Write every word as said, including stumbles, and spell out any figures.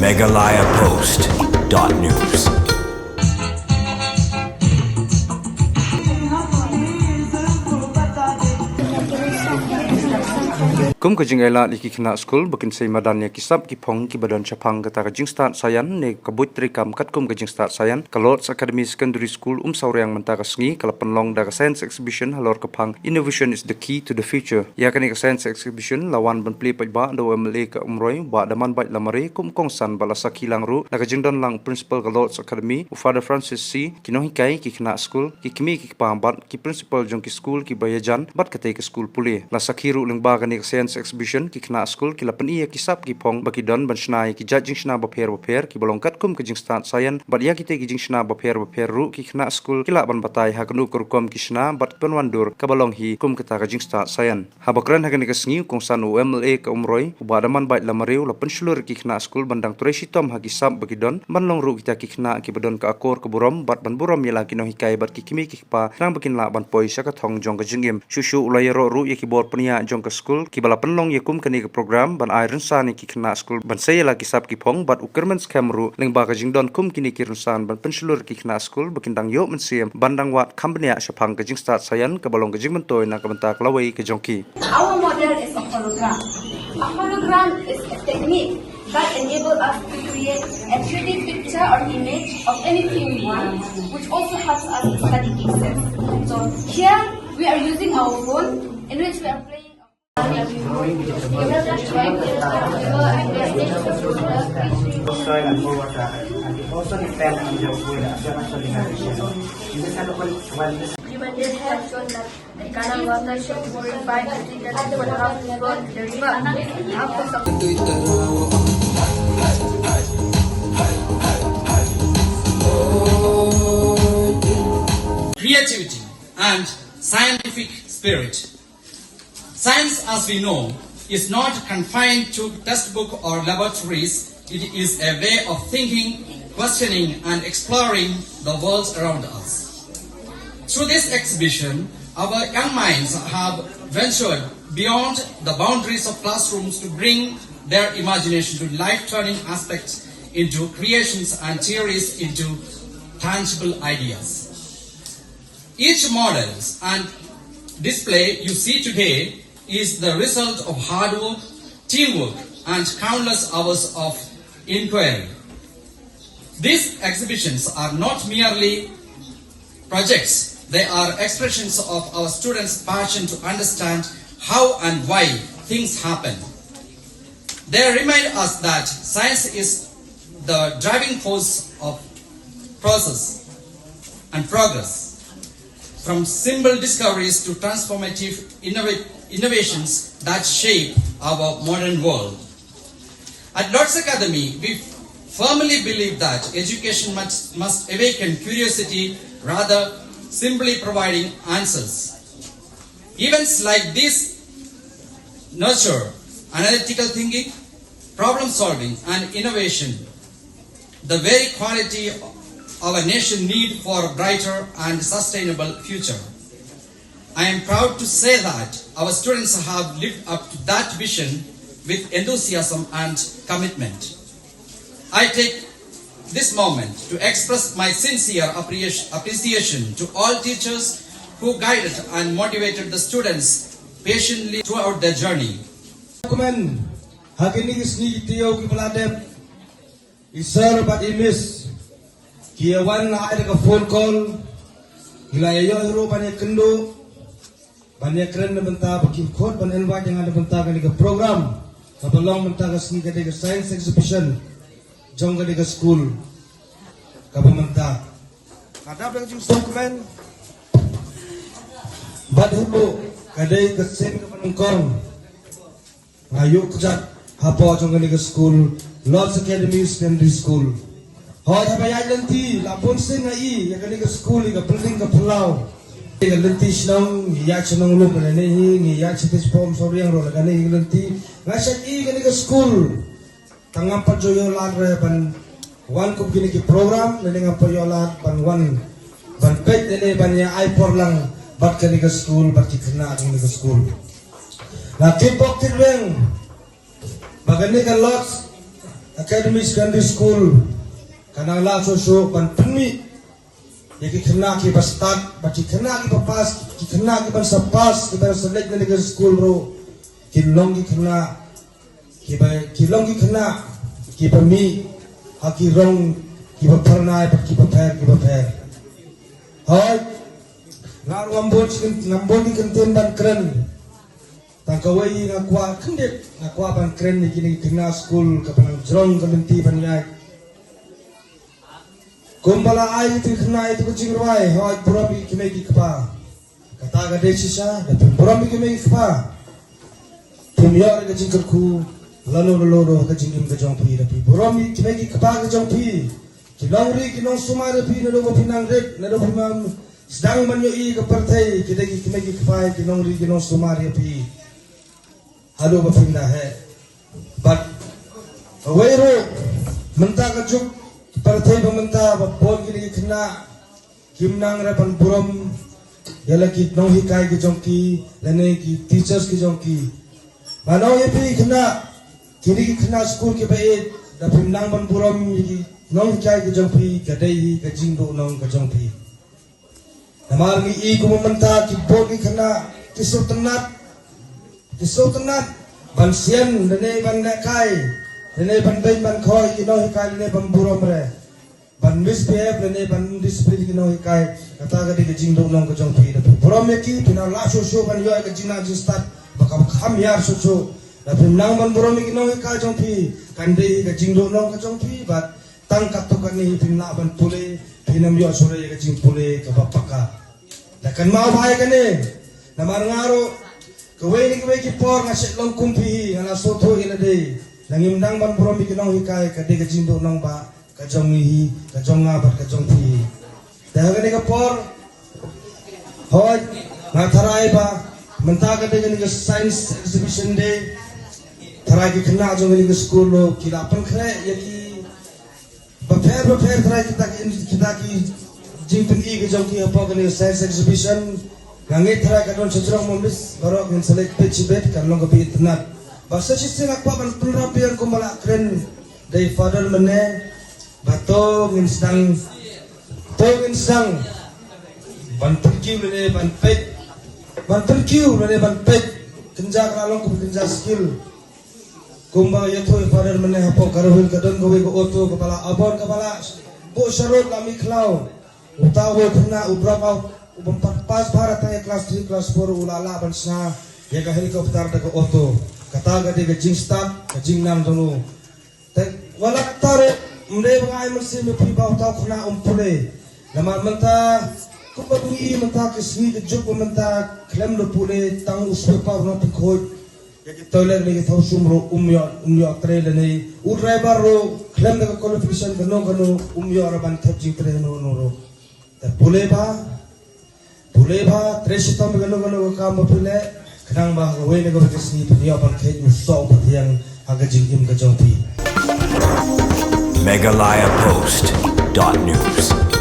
Meghalaya Post dot news. Kum ka jingailad ïa ki khynnah skul ba kin sei madan ïa ki sap ki phong kiba don shaphang kata ka jingstad saian ne ka buit treikam katkum ka jingstad saian, ka Lord's Academy Secondary School Umsawriang mynta ka sngi ka la pynlong da ka Science Exhibition halor ka phang Innovation is the Key to the Future. Ïa kane ka Science Exhibition la wan ban plie paidbah da u M L A ka Umroi, Bah Damanbait Lamare, kum u kongsan bad la sakhi lang ruh na ka jingdon lang u Principal ka Lord's Academy, u Father Francis Sy, ki nonghikai, ki khynnah skul, ki kmie ki kpa bad ki principal jong ki skul kiba ïajan bad katei ka skul pule. La sakhi ruh lyngba kane ka Science Exhibition, ki khynnah skul ki la pyni ïa ki sap ki phong ba ki don ban shna ïa ki jait jingshna bapher bapher kiba long katkum ka jingstad saian, bad ïa kitei ki jingshna bapher bapher ruh ki khynnah skul ki lah ban batai ha kano ka rukom ki shna bad pynwandur kaba long hi kum kata ka jingstad saian. Haba kren ha kane ka sngi u kongsan u M L A ka Umroi, u Bah Damanbait Lamare, u la pynshlur ïa ki khynnah skul ban dang trei shitom ha ki sap ba ki don, ban long ruh kita ki khynnah kiba don ka akor ka burom bad ban burom ïa la ki nonghikai bad ki kmie ki kpa khnang ba kin lah ban poi sha ka thong jong ka jingim. Shuh shuh u la ïaroh ruh ïa ki bor pynïaid jong ka skul kiba la pynlong ïa kum kane ka program ban ai rynsan ïa ki khynnah skul ban sei ïa la ki sap ki phong, bad u kyrmen skhem ruh lyngba ka jingdon kum kine ki rynsan ban pynshlur ïa ki khynnah skul ba kin dang ïoh mynsiem ban dang wad kham bniah shaphang ka jingstad saian kaba long ka jingmyntoi na ka bynta ka lawei ka jong ki. Our model is a hologram. A hologram is a technique that enable us to create a three D picture or image of anything we want, which also helps us to study pixels. So here we are using our phone in which we are playing. Soil and more water, and it also depends on the weather, the weather condition. In this kind of one, one, this Human beings have shown that the canal water should purify the city and the river. After some Creativity and scientific spirit. Science, as we know, is not confined to textbook or laboratories. It is a way of thinking, questioning, and exploring the world around us. Through this exhibition, our young minds have ventured beyond the boundaries of classrooms to bring their imagination to life, turning aspects into creations and theories into tangible ideas. Each models and display you see today is the result of hard work, teamwork, and countless hours of inquiry. These exhibitions are not merely projects, they are expressions of our students' passion to understand how and why things happen. They remind us that science is the driving force of process and progress, from simple discoveries to transformative innova- innovations that shape our modern world. At Lord's Academy, we firmly believe that education must, must awaken curiosity rather simply providing answers. Events like this nurture analytical thinking, problem solving, and innovation, the very quality our nation need for a brighter and sustainable future. I am proud to say that our students have lived up to that vision with enthusiasm and commitment. I take this moment to express my sincere appreci- appreciation to all teachers who guided and motivated the students patiently throughout their journey. Kumne, ha kine ki sngi ki taïew kiba la dep, i sir bad i miss ki ïa wan ai da ka phone call, ki la ïa ïoh ruh ban ïa kynduh, ban ïa kren na bynta ba ki khot ban invite ïa nga na bynta kane ka program kaba long mynta ka sngi, ka dei ka science exhibition jong kane ka skul kaba mynta. Ka dap da ka jingsuk kmen bad hulu, ka dei ka sien kaba nyngkong nga ïuh kjat hapoh jong kane ka skul, Lord's Academy Secondary School. Hooid, haba ïaid lynti, la bun sien nga i ïa kane ka skul, ïa ka building ka phyllaw. Ïa ka lynti shnong, ngi ïaid sha Nonglum lane hi, ngi ïaid sha Teshpong Umsawriang ruh, la kane hi ka lynti. Nga shait i kane ka skul. Tang ngam pat ju ïoh lad re ban wan kum kine ki program, lane ngam pat ïoh lad ban wan ban peit lane ban ïa ai por lang bad kane ka skul, bad ki khynnah kane ka skul. Nga tip bok tip rwiang ba kane ka Lord's Academy Secondary School kan nang lah shuh shuh ban pynmih ïa ki khynnah kiba stad, bad ki khynnah kiba pass, ki khynnah kiban sa pass, kiban sa leit na ka skul ruh, kin long ki khynnah kiba, ki long ki khynnah kiba mih ha ki rong kiba phyrnai bad kiba pher kiba pher. Hooid, nga ruh ngam bun, ngam bun ki kyntien ban kren. Tang kawei nga kwah khyndiat, nga kwah ban kren ïa kine ki khynnah skul kaba nang jrong ka lynti ban ïaid. Kumba la ai ïa ki khynnah ïa ka jingrwai, hooid, burom ïa ki kmie ki kpa. Kata ka dei shisha, da phin burom ïa ki kmie ki kpa, phim ïoh ka jingkyrkhu lano lano ha ka jingim ka jong phi. Da phi burom ïa ki kmie ki kpa ka jong phi, ki nongri ki nongsumar ïa phi naduh ba phi nang rit, naduh ba phi nang sdang ban ïohi ka pyrthei, ki dei ki kmie ki kpa, ki nongri ki nongsumar ïa phi haduh ba phin da heh. Bad kawei ruh, mynta ka juk pyrthei ba mynta, ba bun kine ki khynnah kim nang re ban burom ïa la ki nonghikai ki jong ki, lane ki teachers ki jong ki. Nga ong ïa phi khynnah, kine ki khynnah skul kiba ïeit, da phim nang ban burom ïa ki nonghikai ki jong phi, ka dei hi ka jingduh nong ka jong phi. Namar ngi i kumba mynta ki bun ki khynnah ki sngewtynnat, ki sngewtynnat ban sian lane ban lehkai, lane ban beiñ ban khoi ki nonghikai, lane ban burom re, ban misbehave lane ban discipline ki nonghikai. Kata ka dei ka jingduh nong ka jong phi. Da phi burom ïa ki, phin nang lah shuh shuh ban ïoh ïa ka jingnang jingstad ba ka kham hiar shuh shuh. Da phim nang ban burom ïa ki nonghikai jong phi, kan dei ka jingduh nong ka jong phi. Bad tang katto katne hi phin lah ban pule, phin ym ïoh shuh re ïa ka jingpule kaba paka. Da kynmaw bha ïa kane, namar nga ruh kawei na kiwei ki por nga shait long kum phi hi, nga la sngewthuh ïa lade. Nangim nang ban burom ïa ki nonghikai, ka dei ka jingduh nong ba ka jong ngi hi, ka jong nga bad ka jong phi hi. Te ha kane ka por, hooid, nga tharai ba mynta ka dei kane ka Science Exhibition Day. Tharai ki khynnah jong kane ka skul ruh ki la pynkhreh ïa ki bapher bapher tharai kita ki, kita ki jingpyni ki jong ki hapoh kane ka Science Exhibition. Nga ngeit tharai ka don sha jrong ma miss baroh ngin sa leit peit shibit, kan long kaba itynnat. Bad sa shisien nga kwah ban pynrap biang kumba la kren da i Father mynne, ba to ngin sdang, to ngin sdang ban pynkiew lane ban peit, ban pynkiew lane ban peit kynja, ka la long kum kynja skill. Kumba ïathuh i Father mynne, hapoh Garo Hills ka don kawei ka auto kaba la abon, kaba la buh sharud, la mih khlaw. Uta uwei u khynnah u drop out, u bym pat pass bha, tang ïa class three, class four u la lah ban shna ïa ka helicopter da ka auto. Kata ka dei ka jingstad, ka jingnang jong u. Te wat la katta ruh, ym dei ba nga ai mynsiem ïa phi ba uta u khynnah um pule. Namar mynta, kumba ngi i mynta ka sngi ka juk ba mynta, khlem da pule tang u sweeper u nongpynkhuid. Ïa ki toilet ne ki thaw shum ruh um ïoh, um ïoh trei lane u driver ruh khlem da ka qualification kano kano um ïoh ruh ban thep jingtrei hano hano ruh. Te pule bha, pule bha, trei shitom ïa kano kano ka kam ba phi leh, khnang ba ha kawei na kawei ka sngi phin ïoh ban kheit u soh u pathiang ha ka jingim ka jong phi. Meghalaya Post dot news.